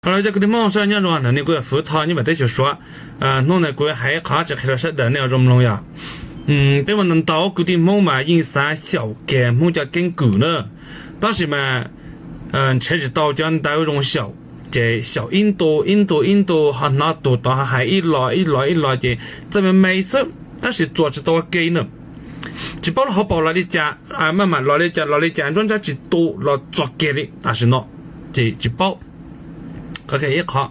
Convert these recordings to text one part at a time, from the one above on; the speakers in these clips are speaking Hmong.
Hello cov kwv tij Hmoob sawv daws nyob zoo, ntawm no kuv yog Fuv Thoj nyob pem teb chaws Suav. Hnub no kuv hais qhov tseem qhia rau sawv daws nej ua zoo mloog yom. Peb ua ntau ntau kwv tij Hmoob mas yeej xav xyaum kiag Hmoob cov keeb kwm na, tab sis mas nrhiav tsis tau cov ntawv zoo xyaum, ces xyaum ib ntu ib ntu ib ntu ho hnov tus tod hais ib los ib los ib los ces txawj me me xwb tab sis txuas tsis tau ua ke na. Tsis paub lub hauv paus los li cas, maj mam los li cas los li cas, nruab nrab tsis tu los txog kiag li tam sim no, ces tsis paub. Qhov ib qhov.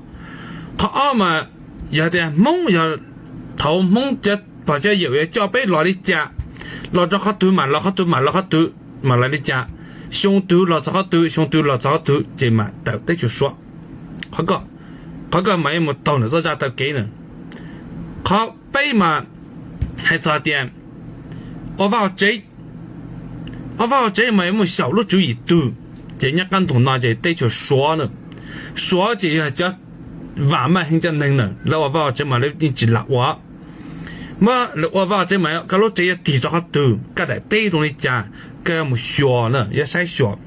Qhov ob mas yog tias Hmoob yog thaum Hmoob cov pog cov yawm yuav coj peb los li cas, los rau qhov twg mam los qhov twg, mam los qhov twg mam los li cas, xyoo twg los txog qhov twg, xyoo twg los txog qhov twg ces mam tawm teb chaws Suav. Qhov ko, qhov ko mas yuav mus taug ntawm txoj zaj taw kev na. Qhov peb mas hais txog tias ua vaj ua tsev, ua vaj ua tsev mas yuav mus xyaum lub tswv yim twg, ces nyob qab ntuj no ces teb chaws Suav na. Suav ces yog cov vam meej heev cov neeg na, lawv ua vaj ua tsev mas lawv yeej tsis lam ua. Muab lawv ua vaj ua tsev mas koj lub tsev yuav tig rau qhov twg, koj daim teb zoo li cas, koj yuav mus xyuas na, yuav saib xyuas.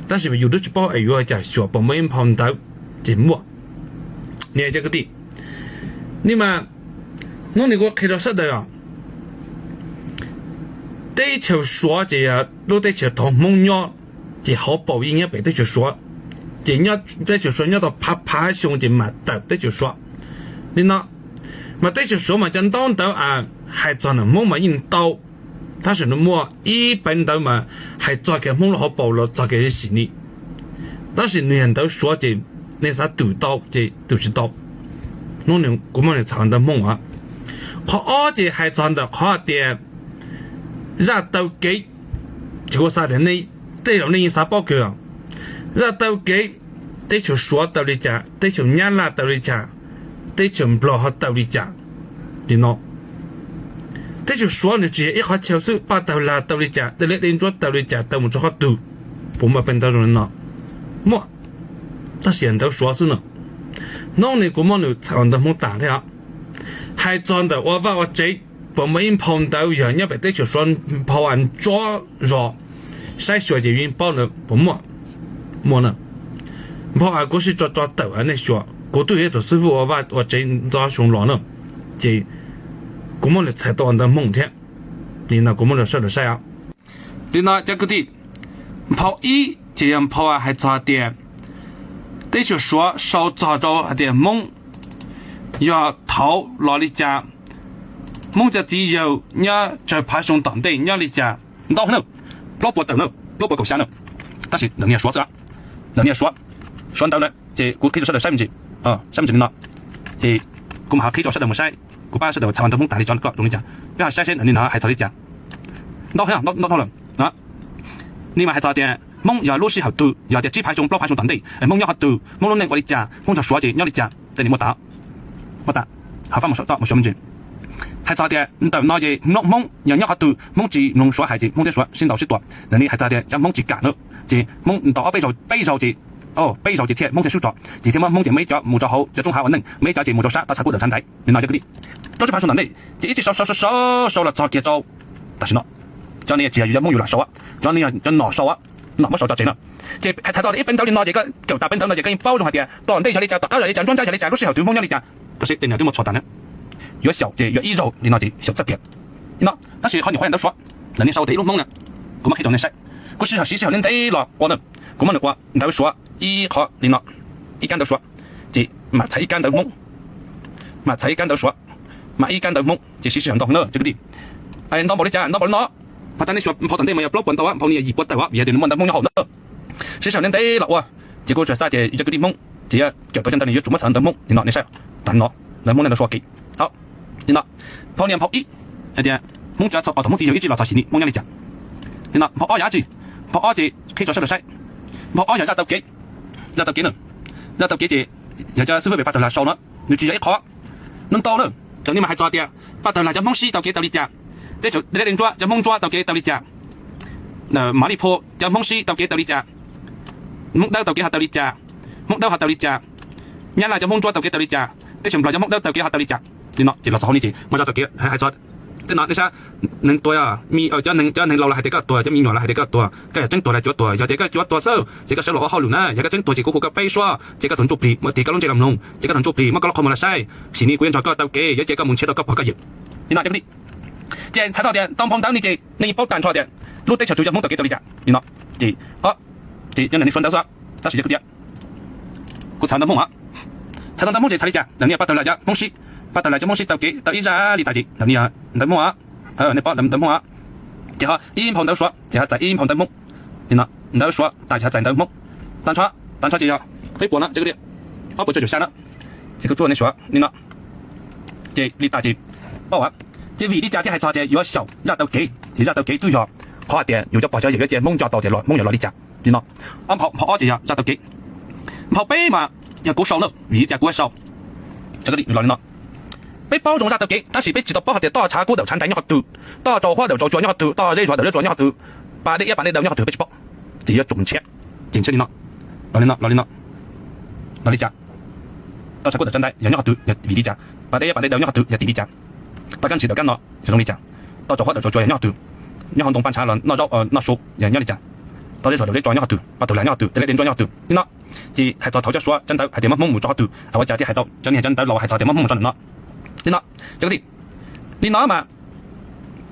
Tab sis mas yus twb tsis paub es yuav ua cas xyuas, puas muaj ib nphau ntawv ces muaj. Niam cov kwv tij, ni mas hnub no kuv qhia rau sawv daws os, teb chaws Suav ces yog lub teb chaws thaum Hmoob nyob, ces hauv paus yeej nyob pem teb chaws Suav, ces teb chaws Suav nyob tau phav phav xyoo ces mam tawm teb chaws Suav. Li no, mas teb chaws Suav mas cov ntaub ntawv hais txog ntawm Hmoob mas yeej ntau, tab sis nws muaj ib peev ntawv mas hais txog kiag Hmoob lub hauv paus los txog kiag Sim Nim, tab sis nws yog ntawv Suav ces nej xav twm tau ces twm tsis tau. Hnub no kuv muab nws txhais ntawv Hmoob os. Qhov ob ces hais txog ntawm qhov tias zaj taw kev, ces kuv xav tias nej tej zaum nej yeej xav paub kawg. Zaj taw kev, teb chaws Suav taw li cas, teb chaws Nyab Laj taw li cas, teb chaws Nplog ho taw li cas. Li no, teb chaws Suav nws tsis yog ib qhov chaw xwb, paj tawg lag taw li cas, dej liab dej ntsuab taw li cas, taw mus rau qhov twg, puas muaj peev ntawv zoo li no? Muaj, tab sis yog ntawv Suav xwb no. Hnub no kuv muab nws txhais ntawv Hmoob tas thiab os. Hais txog ntawm ua vaj ua tsev, puas muaj ib nphau ntawv yog nyob pem teb chaws Suav, nphau uas ntsob zog, saib xyuas ces yeej paub ntawd puas muaj? Muaj na. Nphau uas kuv sib tso tso tawm nej xyuas, kuv twb yog ib tug xib hwb ua vaj ua tsev ntau xyoo los na, ces kuv muab nws txhais tau ua ntawv Hmoob thiab. Li no kuv muab rau sawv daws saib os. Li no cov kwv tij, nphau ib ces yog nphau hais txog tias teb chaws Suav sau txog rau hais tias Hmoob yog thaum los li cas, Hmoob cov txiv yawg nyob tsawg phav xyoo tom ntej nyob li cas, ntau heev na, plaub puas tawm na, plaub puas kaum xya na. Tab sis ntawm no yog Suav xwb, ntawm no yog Suav, Suav ntawv na, ces kuv qhib rau sawv daws saib me ntsis, saib me ntsis li no, ces kuv mam ho qhib rau sawv daws mus saib, kuv pab sawv daws txhais ntawv Hmoob tas li cov ko zoo li cas, peb ho saib seb ntawm no hais txog li cas. Ntau heev, ntau ntau lawm. Ni mas hais txog tias Hmoob yog lub sij hawm twg, yog tias tsib phav xyoo plaub phav xyoo tom ntej, Hmoob nyob qhov twg, Hmoob lub neej ua li cas, Hmoob nrog Suav ces nyob li cas, tej no muaj tas. Muaj tas, ho pab mus saib toj mus xyuas me ntsis. Hais txog tias ntawm no ces Hmoob, Hmoob yog nyob qhov twg Hmoob tsis mloog Suav hais ces Hmoob thiab Suav sib ntaus sib tua. Ntawm no hais txog tias cov Hmoob tsis kam na, ces Hmoob ntaus ob peb zaug, peb zaug ces, peb zaug ces thiaj Hmoob thiaj sub tso, ces thiaj muab Hmoob ces muaj ib cov mus rau hauv cov roob hav ua neej, muaj ib cov ces mus rau sab toj txhais kub ntawm tshav ntaiv. Li no cov kwv tij, rau tsib phav xyoo tom ntej ces ib tsij sau sau sau sau los txog kiag rau tam sim no. Cov no tsis yog yus cov Hmoob yus lam sau, cov no yog cov nom sau, nom muab sau tso tseg no. Ces hais txog tias ib peev ntawv li no ces koj kawm tas peev ntawv no ces koj yeej paub zoo hais tias tom ntej yog li cas, tom qab yog li cas, nruab nrab yog li cas, lub sij hawm twg Hmoob nyob li cas. Tab sis tej no twb muab txhais tas na, yuav xyaum ces yuav ib zaug li no ces xyaum txawj kiag. Li no, tab sis qhov nyuam qhuav yog ntawv Suav, lawv niaj sau tias ib lub Hmoob na, kuv muab qhib rau nej saib. Kuv sij hawm siv sij hawm li ntev los ua na, kuv muab nws ua ntawv Suav ib qho li no, ib kab ntawv Suav, ces mam txhais ib kab ntawv Hmoob, mam txhais ib kab ntawv Suav, mam ib kab ntawv Hmoob ces siv sij hawm ntau heev na cov kwv tij. Ntau npaum li cas ntau npaum li no, pab tab nej xyuas nphau tom ntej mas yog plaub puas ntau, nphau no yog yim puas tawm, vim yog tias nws muaj ntawv Hmoob nyob hauv na. Siv sij hawm li ntev los ua, ces kuv tsuas xav tias yus cov kwv tij Hmoob ces yuav kawm tau cov ntawv no yuav tsum muab txhais ntawv Hmoob li no nej saib, tas li no, ntawv Hmoob nej ntawv Suav kev. Hauv li no, nphau nias nphau ib hais tias Hmoob cov txog tom Hmoob txiv yawg ib tsij los txog Sim Nim Hmoob nyob li cas. Li no nphau ob yog dab tsi? Nphau ob ces qhib rau sawv daws saib. Nphau ob yog zaj taw kev, zaj taw kev na, zaj taw kev ces yog cov xib fwb pem paj tawg lag sau no, nws tsis yog ib qho, ntau ntau na. Tam sim no mas hais txog tias paj tawg lag cov Hmoob sib taw kev tau li cas, teb chaws dej liab dej ntsuab cov Hmoob ntsuab taw kev tau li cas, Mab Li Phu cov Hmoob sib taw kev tau li cas, Hmoob Dawb taw kev ho tau li cas, Hmoob Dawb ho tau li cas, Nyab Laj cov Hmoob ntsuab taw kev tau li cas, teb chaws Nplog cov Hmoob Dawb taw kev ho tau li cas. Li no ces los txog hauv no ces muaj zaj taw kev hais txog Tej no nej saib, neeg tuag, cov neeg laus los hais tias koj tuag, cov me nyuam los hais tias koj tuag, koj yog tseeb tuag los cuav tuag. Yog tias koj cuav tuag xwb ces koj sawv los ua hauj lwm na. Yog koj tseeb tuag ces kuv hu koj peb suab ces koj tau ntsuj plig, tig koj lub ntsej los mloog ces koj tau ntsuj plig, muab koj lub qhov muag los saib, sim no kuv yuav nrog koj taw kev, yuav cia koj mus nrhiav tau koj pog koj yawm. Li no cov kwv tij, ces txhais tau tias tau nphau ntawv ni ces nej yeej paub tag nrho tias lub teb chaws twg yog Hmoob taw kev tau li cas li no. Ces, ces nyob ntawm nej suav ntawv xwb, tab sis cov kwv tij, kuv txhais ntawv Hmoob os. Txhais tau ntawv Hmoob ces txhais li cas? Ntawm no pab tawg lam cov Hmoob sib, pab tawg lam cov Hmoob sib taw kev tau ib zaj li tas ces ntawm no ntawv Hmoob os. Nej paub ntawv Hmoob os. Ces ho ib nphau ntawv suav ces ho txais ib nphau ntawv Hmoob. Li no, ntawv suav tas ces ho txais ntawv Hmoob. Tag nrho, tag nrho ces yog peb puas no cov kwv tij, ob puas cuaj caum xya no. Ces kuv tsuas nej suav li no. Ces li tas ces paub. Ces vim li cas thiaj hais txog tias yuav xyaum zaj taw kev? Ces zaj taw kev twb yog qhov hais tias yus cov pog cov yawm yuav cia Hmoob nco tau tias los Hmoob yog los li cas li no. Ob nphau, nphau ob ces yog zaj taw kev. Nphau peb mas yog kuv sau na, vim li cas kuv yuav sau? Los li no, peb paub zoo zaj taw kev tab sis peb tsis tau paub hais tias toj tshav kub dawm tshav ntais nyob qhov twg, toj tsaus huab dawm tsaus tsuas nyob qhov twg, toj zeb zuag dawm zeb tsuas nyob qhov twg, pas dej iab pas dej daw nyob qhov twg peb tsis paub. Ces yuav tsum nrhiav. Ces ntshe li no, los li no, los li cas? Toj tshav kub dawm tshav ntais yog nyob qhov twg, yog vim li cas? Pas dej iab pas dej daw nyob qhov twg, yog tim li cas? Toj kab ntsis dawm kab no yog zoo li cas? Toj tsaus huab dawm tsaus tsuas yog nyob qhov twg? Nyob hauv ntoo paj ntshav los noj zaub noj su yog nyob li cas? Toj zeb zuag dawm zeb tso nyob qhov twg? Pas tug lag nyob qhov twg? Tej leb dej ntsuab nyob qhov twg? Li no. Ces hais txog thaum cov suav cov ntawv hais tias muab Hmoob mus tso qhov twg, ua cas thiaj hais tau cov niag cov ntawv laus hais txog tias muab Hmoob mus tso ntawm no? Li no, cov kwv tij, li no mas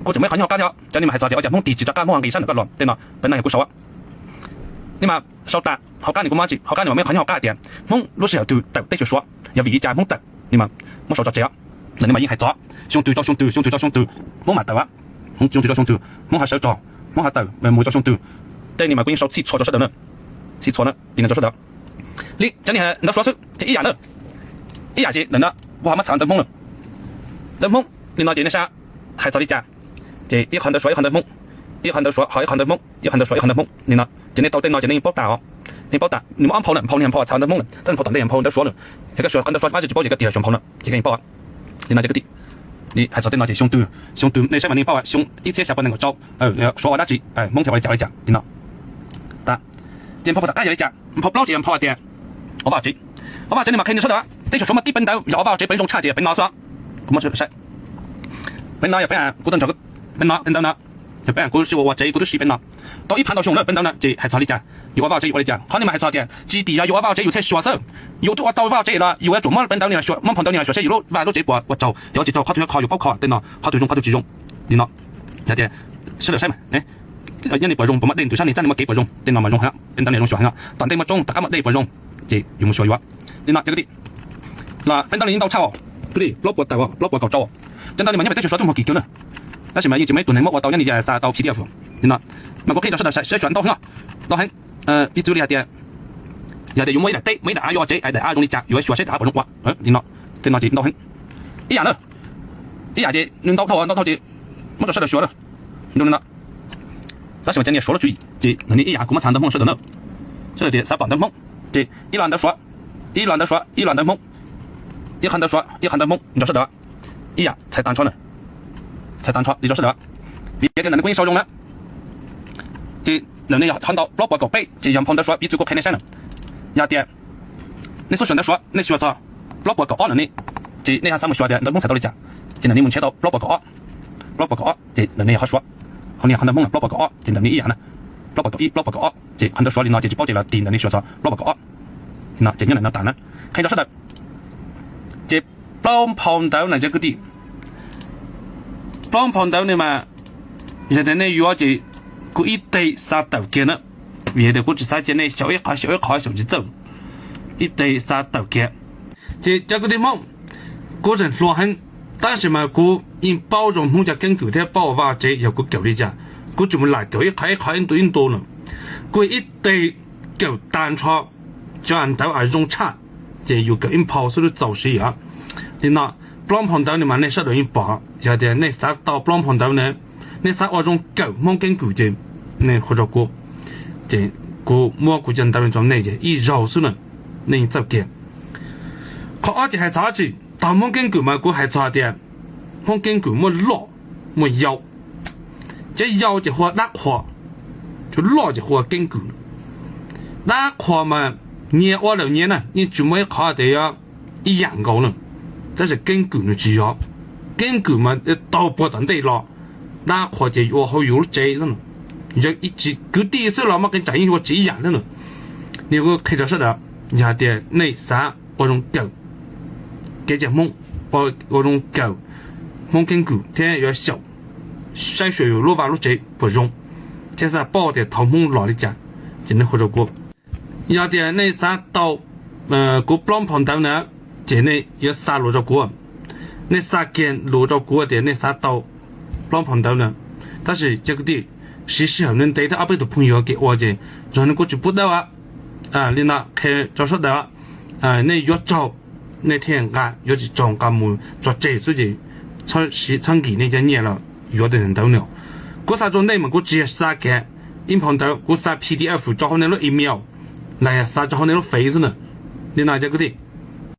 kuv tseem muaj ib qho nyob hauv qab thiab, cov ni mas hais txog tias ua cas Hmoob tig tsis rov qab muab nqis sab ntawm koj los tej no, peb no yog kuv sau. Ni mas sau tas hauv qab ni kuv muab tsis, hauv qab ni mas muaj ib qho nyob hauv qab tias Hmoob lub sij hawm twg tawm teb chaws suav, yog vim li cas Hmoob tawm, ni mas muab sau tso tseg os. Ntawm ni mas yeej hais txog xyoo twg rau xyoo twg, xyoo twg rau xyoo twg Hmoob mam tawm, xyoo twg rau xyoo twg Hmoob ho sawv tso, Hmoob ho tawm mus rau xyoo twg, tej ni mas kuv yeej sau txhij txhua rau sawv daws na, txhij txhua na, li no rau sawv daws. Li cov niag ntawv suav xwb ces ib yam na, ib yam ces ntawm no kuv ho muab txhais ntawv Hmoob na. Ntawv Hmoob li no ces nej saib, hais txog li cas? Ces ib qho ntawv suav ib qho ntawv Hmoob, ib qho ntawv suav ho ib qho ntawv Hmoob, ib qho ntawv suav ib qho ntawv Hmoob li no. Ces nej tau tej no ces nej yeej paub tas os. Nej paub tas nws muaj ob nphau na, nphau niag nphau txhais ntawv Hmoob na, tej nphau tom ntej nphau ntawv suav na. Yog koj xyuas qhov ntawv suav pab tsis paub ces koj tig los xyuas nphau no ces koj yeej paub. Li no cov kwv tij, hais txog tej no ces xyoo twg, xyoo twg nej saib mas nej paub xyoo ib txhiab xya pua nees nkaum rau, suav ua dab tsi, Hmoob thiaj ua li cas ua li cas li no. Ces nphau tom qab yog li cas? Nphau plaub ces yog nphau hais tias ua vaj tsev, ua vaj tsev ni mas qhia rau sawv daws, teb chaws suav muaj tib peb ntawv yog ua vaj tsev peb zoo tshaj ces peb no xwb. Kuv muab saib, peb no yog peb, kuv tuaj nrog peb no, peb ntawv no, yog peb kuv sib ua ua tsev kuv twb siv peb no tau ib phav ntau xyoo lawm. Peb ntawv no ces hais txog li cas, yus ua vaj tsev yus ua li cas? Qhov ni mas hais txog tias tsis tim yog yus ua vaj tsev yus thiaj xyuas xwb. Yus twb ua tau vaj tsev los yus yuav tsum muab peb ntawv ni los xyuas, muab nphau ntawv ni los xyuas seb yus lub vaj lub tsev puas ua tsaug, yog tsis tsaug qhov twg qhov yus paub kho tej no, qhov twg zoo qhov twg tsis zoo li no. Yog tias sawv daws saib mas, nyob ni puas zoo, puas muaj dej ntws sab ni sab ni muaj kev puas zoo, tej no mas zoo heev, peb ntawv ni zoo xyuas heev. Tom ntej muaj tsoob tom qab muaj dej puas zoo, ces yus mus xyuas yuav. Li no cov kwv tij, los peb ntawv ni ntau tshaj os, kwv tij, plaub puas tawm, plaub puas kaum rau. Cov ntawv ni mas nyob pem teb chaws suav twb muaj kim kiag na, tab sis mas yeej tsis muaj ib tug neeg muab ua tau nyob ni yas xa tau P D F li no. Mas kuv qhia rau sawv daws saib xyuas ntau heev, ntau heev. Piv txwv li hais tias, yog tias yus muaj ib daim teb, muaj ib daim av yuav ua tsev, daim av zoo li cas yuav xyuas seb daim av puas zoo ua li no. Tej no ces ntau heev. Ib yam na, ib yam ces nws ntau dhau ntau dhau ces muab rau sawv daws xyuas na, zoo li no. Tab sis mas cov niag suav lub tswv yim ces nws ni ib yam kuv muab txhais ntawv Hmoob sawv daws na, sawv daws tias xav pom ntawv Hmoob, ces ib lo ntawv suav, ib lo ntawv suav, ib lo ntawv Hmoob, ib qho ntawv suav ib qho ntawv Hmoob nrog sawv daws. Ib yam txhais tag nrho na, txhais tag nrho li rau sawv daws. Vim tias ntawm no kuv yeej sau zoo na, ces ntawm no yog qhov ntau plaub puas kaum peb ces yog nphau ntawv suav, piv txwv kuv qhia nej saib na. Yog tias nej xub xyuas ntawv suav nej xyuas txog plaub puas kaum ob ntawm ni, ces nej ho xav mus xyuas tias ntawv Hmoob txhais tau li cas, ces ntawm ni mus nrhiav tau plaub puas kaum ob, plaub puas kaum ob ces ntawm ni yog qhov suav. Ho ni qhov ntawv Hmoob no plaub puas kaum ob ces ntawm ni ib yam na, plaub puas kaum ib plaub puas kaum ob ces qhov ntawv suav li no ces tsis paub ces los tig ntawm ni xyuas txog plaub puas kaum ob. Li no ces nyob ntawm no tas na, qhia rau sawv daws. Ces plaub nphau ntawv na cov kwv tij, plaub nphau ntawv ni mas yog tias nej yuav ces kuv ib teg xa tawm kiag na, vim tias kuv tsis xav cia nej xyaum ib qho xyaum ib qho xyaum tsis txawj, ib teg xa tawm kiag. Ces cov kwv tij Hmoob, kuv tseem hluas heev, tab sis mas kuv yeej paub zoo Hmoob cov keeb kwm thiab paub ua vaj tsev yog kuv kawm li cas, kuv tsis mus lam kawm ib qho ib qho ib ntu ib ntu na. Kuv ib teg kawm tag nrho cov ntawv uas zoo tshaj, ces yus kawm ib nphau xwb twb txaus siv yom. Li no, plaub nphau ntawv ni mas nej sawv daws yeej pom, yog tias nej xav tau plaub nphau ntawv na, nej xav ua zoo kawm Hmoob keeb kwm ces nej hu rau kuv, ces kuv muab kuv cov ntawv rau nej ces ib zaug xwb na, nej yeej txawj kiag. Qhov ob ces hais txog dab tsi? Tog Hmoob keeb kwm mas kuv hais txog tias Hmoob keeb kwm muaj loj muaj yau. Cov yau ces hu ua dab qhua, cov loj ces hu ua keeb kwm. Dab qhua mas nyias ua lawm nyias na, yeej tsis muaj ib qho tias yuav ib yam nkaus na, tab sis keeb kwm nws tsis yog. keeb kwm mas tau puag tom ntej los, dab qhuas ces ua hauv yus lub tsev xwb. Yog kwv tij xwb los muaj qee tsam yeej ua tsis ib yam thiab no. Nws kuj qhia rau sawv daws, yog hais tias nej xav ua zoo kawm kev cai Hmoob, ua zoo kawm Hmoob keeb kwm thiab yuav xyaum saib xyuas yus lub vaj lub tsev puas zoo, thiab xav paub tias thaum Hmoob los li cas, ces nej hu rau kuv. Yog tias nej xav tau kuv plaub phau ntawv na, ces nej yuav xa lus rau kuv. Nej xa kiag lus rau kuv tias nej xav tau plaub phau ntawv na. Tab sis cov kwv tij, siv sij hawm ntev ntev thiab ob peb tus phooj ywg kev ua ces zoo li kuj tsis pub dawb. Li no qhia rau sawv daws, nej yuav tsaug nej thiaj nqa, yuav tsis tsaug nqa mus tso tseg xwb ces txhob nkim nej cov nyiaj los yuav tej ntawv no. Kuv xa rau nej mas kuv tsis yog xa kiag ib phau ntawv, kuv xa P D F tso hauv nej lub email los yog xa tso hauv nej lub Face xwb na. Li no cov kwv tij,